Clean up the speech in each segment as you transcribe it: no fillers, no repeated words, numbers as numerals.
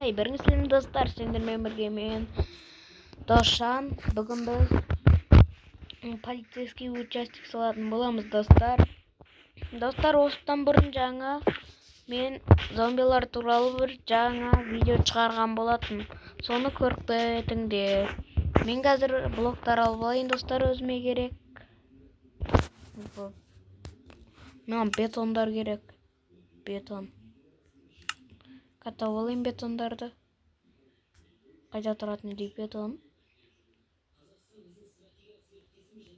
Біріңіз сәлем, достар, сендермен бірге мен Досжан. Бүгін біз полицейский участок салатын боламыз, достар. Достар, осыдан бұрын жаңа мен зомбилар туралы бір жаңа видео шығарған болатын. Соны көріп кетіңдер. Мен қазір блоктар алып алайын, достар, өзіме керек. Маған бетондар керек. Бетон. Қата алайын бетондарды. Қайда тұратын еді бетон?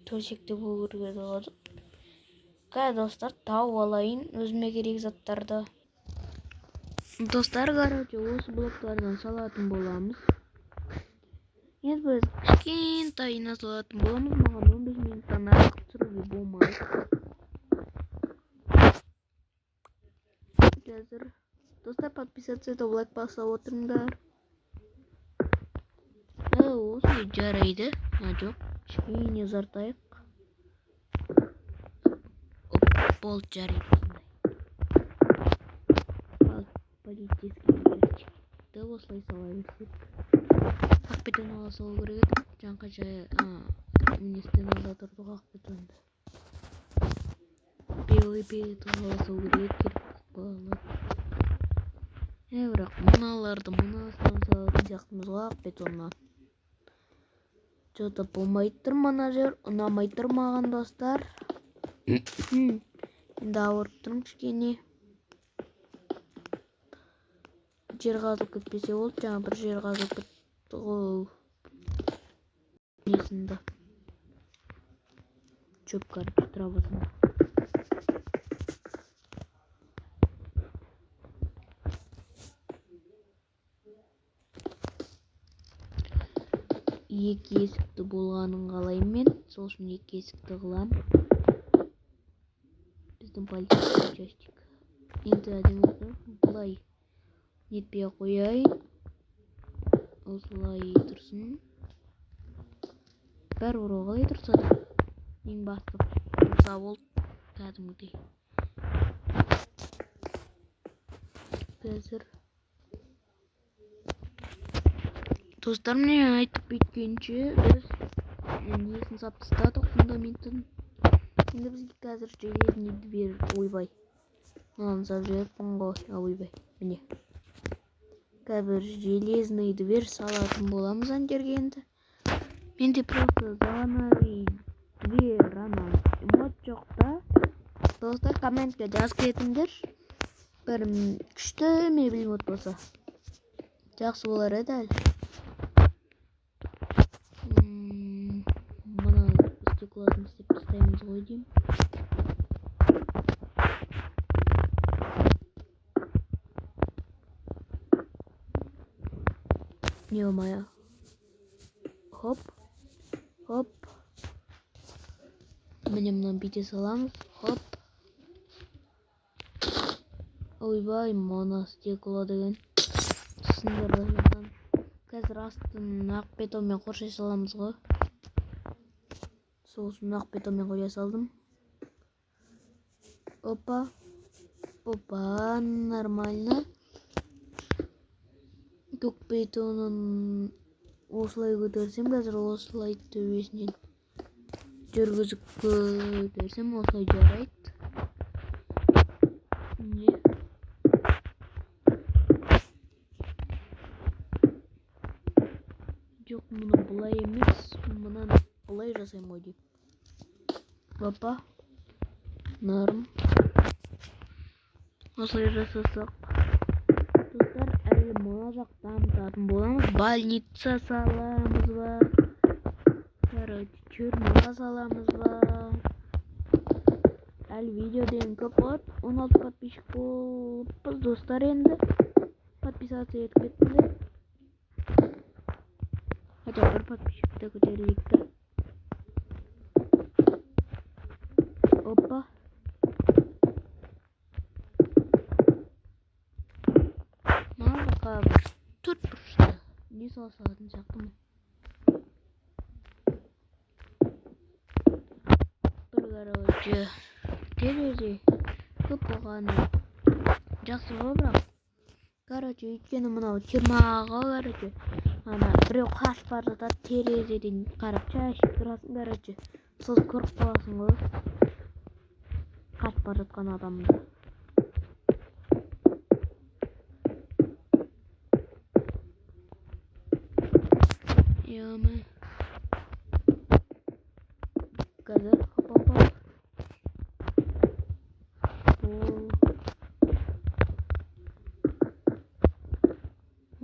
Төсекте болу керек болады. Қазір, достар, тауып алайын өзіме керек заттарды. Достар, короче, осы блоктардан салатын боламыз. Енді біз кішкентайына салатын боламыз. Маған 15 минуттан артық түсіруге болмайды. Қазір, достар, подписаться етіп, лайк басып отырыңдар. Осылай жарайды. А, жоқ, кішкене ұзартайық. Болды, жарайды осындай. Полицейский участокті осылай сала берсек. Ақ бетон ала салу керек еді. Жаңа жай, міне, стенада тұрды ғой ақ бетонды. Белый бетон ала салу керек еді, керек болады. Бірақ мыналарды мынасынан салатын сияқтымыз ғой ақ бетоннан. Что-то болмай тұр мына жер, ұнамай тұр маған, достар. Енді ауырып тұрмын кішкене. Жер қазылып кетпесе болды, жаңа бір жер қазылып кетті ғой. Несінде? Чөп, короче, травасында. Екі есікті болғанын қалаймын мен, сол үшін екі есікті қыламын. Біздің полицейский участок. Енді әдемі былай нетпей ақ қояйын. Осылай тұрсын. Бәрібір ол қалай тұрса да, ең басты тұрса болды кәдімгідей. Қазір, достар, міне айтып бүйткенше біз несін сап тастадық, фундаментін. Енді бізге қазір железный дверь, ойбай. Мынаны сап жіберіппін ғой, ойбай, міне. Қазір железный дверь салатын боламыз ана жерге енді. Менде просто заманауи дверь, ана мод жоқ та. Достар, комментке жазып кетіңдер. Бір күшті мебель мод болса жақсы болар еді әлі. Мына стеклосын істеп тастаймыз ғой деймін. Ё-моё. Хоп. Хоп. Міне, мынаны бүйте саламыз. Хоп. Ойбай, мына стекло деген сындырды. Қазір астын ақ бетонмен қоршай саламыз ғой. Сол үшін ақ бетонмен қоя салдым. Опа. Опа, нормально. Көк бетонын осылай көтерсем, қазір осылай төбесінен жүргізіп көтерсем, осылай жарайды. Не? Жоқ, мұны былай емес, мынаны былай жасаймын ғой деймін. Опа. Норм. Осылай жасасақ. Достар, әлі мына жақ дамытатын боламыз. Больница саламыз ба? Короче, тюрьма саламыз ба? Әлі видео деген көп болады. 16 подписчик болыппыз, достар, енді. Подписаться етіп кеттіңдер. Хотя бір подписчикті көтерейік та. Опа. Мына жаққа бір төрт бұрышты не сала салатын сияқтымын. Бір, короче, терезе көп болғаны жақсы ғой, бірақ Короче, өйткені мынау тюрьма ғой, короче. Ана біреу қашып бара жатады, терезеден қарап шай ішіп тұрасың, короче. Сосын көріп қаласың ғой қашып бара жатқан адамды. Ё-моё. Қазір хоп хоп хоп. Бұл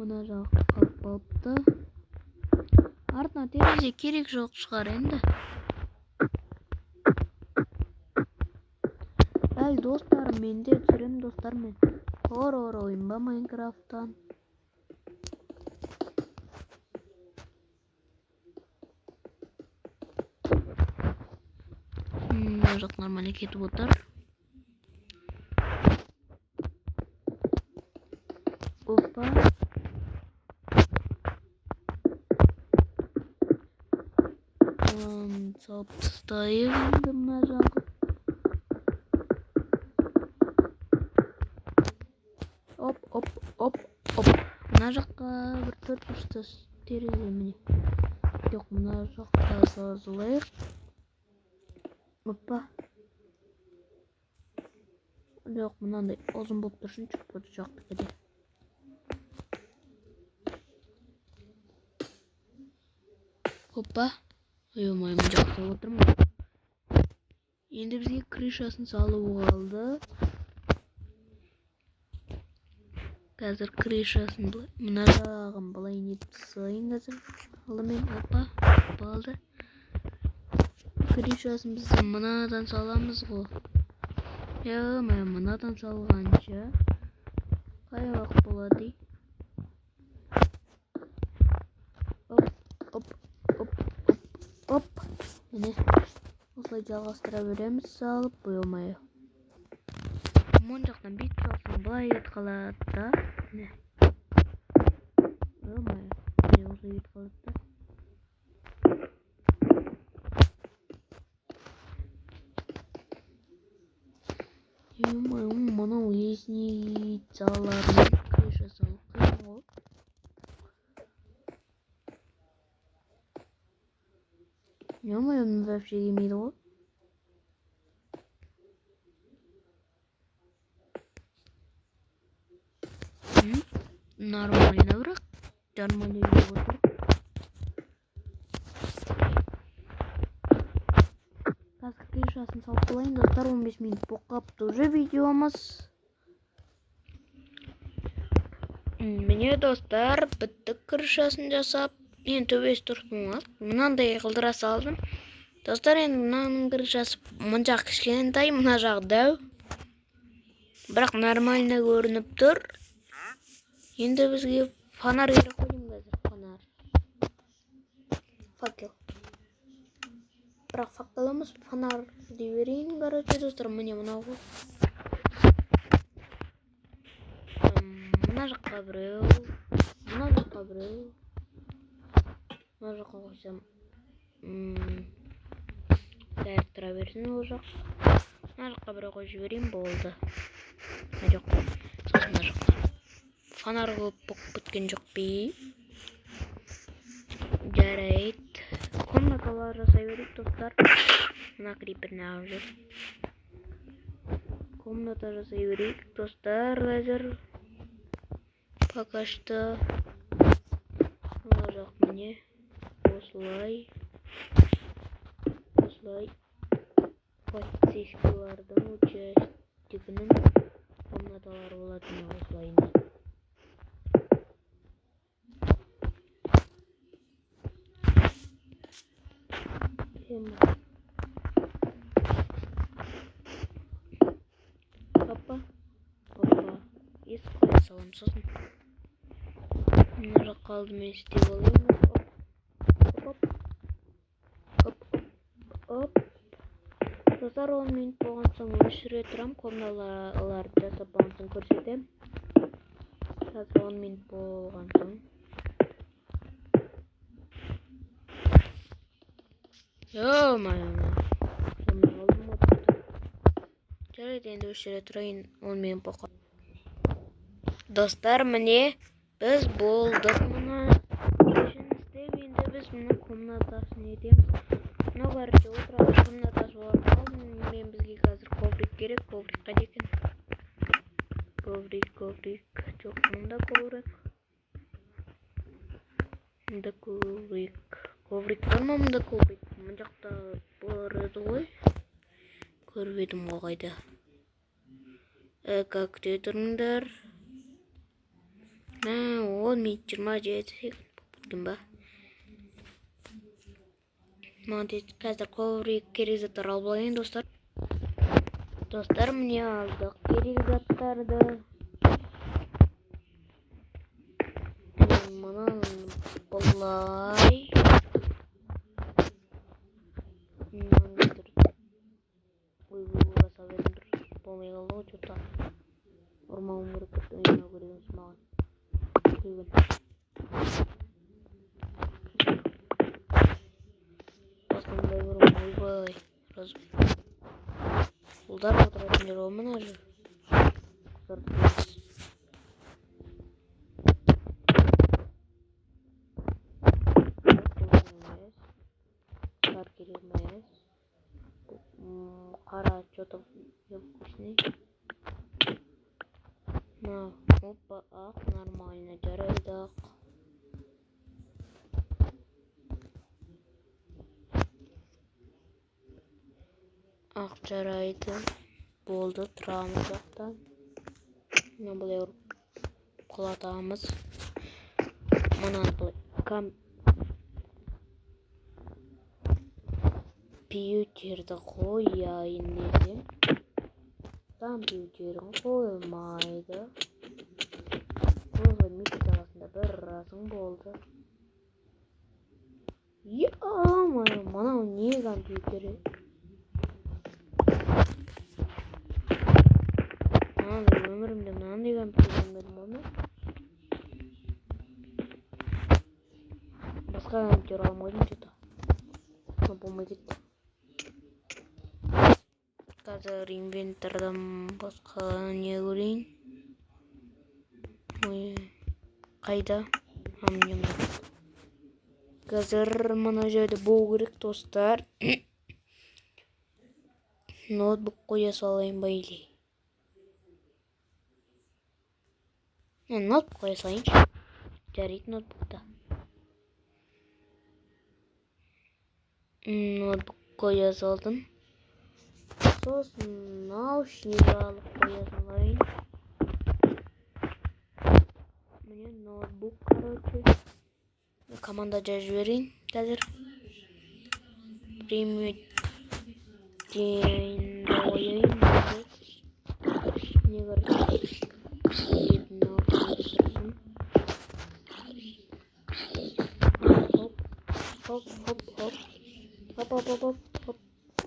мына жақ қалып қалыпты. Артына терезе керек жоқ шығар енді. Әлі достарым, мен де түсіремін достармен. Хоррор ойын ба Майнкрафттан? Мына жақ нормально кетіп отыр. Опа. Салып тастайық енді мына жағы. Оп, оп, оп, оп. Мына жаққа бір төрт бұрышты терезе міне. Жоқ, мына жаққа созылайық. Опа. Жоқ, мынандай ұзын болып тұрсын, төрт бұрыш жақтікі де. Опа. Ой-ой, мен жақсы отырмын. Енді бізге крышасын салу қалды. Қазір крышасын былай, мына жағын былай нетіп тастайын қазір. Алдымен, опа, болды. Крышасын біз мынадан саламыз ғой. Ё-моё, мынадан салғанша қай уақыт болады? Оп, оп, оп, оп, оп. Міне, осылай жалғастыра береміз салып, ё-моё. Мон жақтан бүйтіп салсаң былай кетіп қалады да. Міне. Ё-моё, міне осылай кетіп қалады да. Ё-моё, мынау лестницалармен крыша салу қиын ғой. Ё-моё, мына вообще келмейді ғой. Нормально бірақ. Нормально келіп отыр. Қазір крышасын салып болайын, достар. 15 минут болып қалыпты уже видеомыз. Міне, достар, біттік крышасын жасап. Мен төбесі дұрыс болмады. Мынандай қылдыра салдым. Достар, енді мынаның крышасы мына жақ кішкентай, мына жағы дәу. Бірақ нормально көрініп тұр. Енді бізге фонарь керек қой деймін қазір, фонарь. Факел. Бірақ факел емес, фонарь дей берейін, короче, достар, міне мынау ғой. Мына жаққа біреу, мына жаққа біреу. Мына жаққа қойсам, бәрі тұра берсін ол жақ. Мына жаққа біреу қойып жіберейін, болды. Мына жоқ, сосын мына жаққа. Фонарь көп болып біткен жоқ пе? Жарайды. Комнаталар жасай берейік, достар. Мына крипер неғып жүр? Комната жасай берейік, достар, қазір. Пока что. Мына жақ міне. Осылай. Осылай. Полицейскийлардың участогінің комнаталары болады мына осылай. Опа, опа. Есік қоя саламын сосын. Мына жаққа алдымен істеп алайын. Оп, оп, оп, оп. Достар, 10 минут болған соң өшіре тұрам. Комналарды жасап болған соң көрсетемін. Қазір 10 минут болған соң. Ё-моё, жарайды, енді өшіре тұрайын, 10 минут болып қалды. Достар, міне біз болдық мына ішін істеп, енді біз мына комнатасын етеміз. Мынау, короче, отыратын комнатасы болады. Алдымен бізге қазір коврик керек. Коврик қайда екен? Коврик, коврик. Жоқ, мында коврик. Мында коврик. Коврик бар ма мында коврик? Мына жақта бар еді ғой. Көріп едім ғой қайда. Как күте тұрыңдар. Мә, 10 минут 27 секунд болып кеткен ба? Маған тез қазір коврик керек заттар алып алайын, достар. Достар, міне алдық керек заттарды. Мынаны былай. Мынаны ой, ұра салып едім, дұрыс болмай қалды ғой, чё-то. Ұрмауым керек еді, ойнау керек емес маған. Бүгін. Басқандай ұрым, ойбай, разы. Ұлдар отыратын жер ғой мына жер. Қыздарды емес. Қыздар керек емес. Қара, чё-то невкусный. На, опа, ақ, нормально, жарайды ақ. Ақ жарайды. Болды, тұрамыз жақта. Мына былай ұрып құлатамыз. Мынаны былай компьютерді қояйын десем, компьютерін қоймайды. Қойға мектеп даласында бір ұрасың болды. Е-мое, мынау не компьютері? Мынандай өмірімде мынандай компьютер көрмедім ғой мен. Басқа компьютер аламын ғой деймін, чё-то. Мынау болмай кетті. Қазір инвентардан басқа не көрейін? Ой, қайда? А, міне мына. Қазір мына жерде болу керек, достар. Ноутбук қоя салайын ба или? Ноутбук қоя салайыншы. Жарайды, ноутбукта. Ноутбук қоя салдым. Сосын наушник алып қоя салайын. Міне ноутбук, короче. Команда жазып жіберейін қазір. Время дейін қояйын. Не, короче, хоп, хоп, хоп, хоп. Хоп, хоп, хоп, хоп, хоп.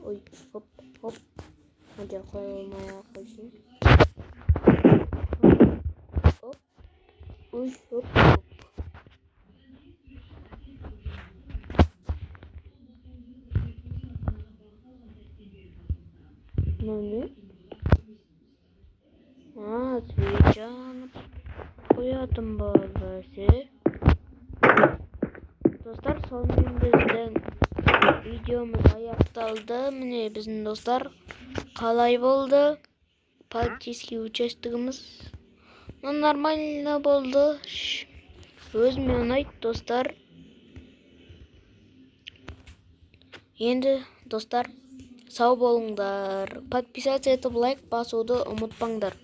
Ой, хоп, хоп. Мына жер қоя алмай ақ қойсын. Хоп. Ой, хоп, хоп. Мынау не? А, свечаны қоятын ба бәсе? Достар, сонымен біздің видеомыз аяқталды. Міне біздің достар қалай болды? Полицейский участогіміз. Ну, нормально болды. Өзіме ұнайды, достар. Енді, достар, сау болыңдар. Подписаться етіп, лайк басуды ұмытпаңдар.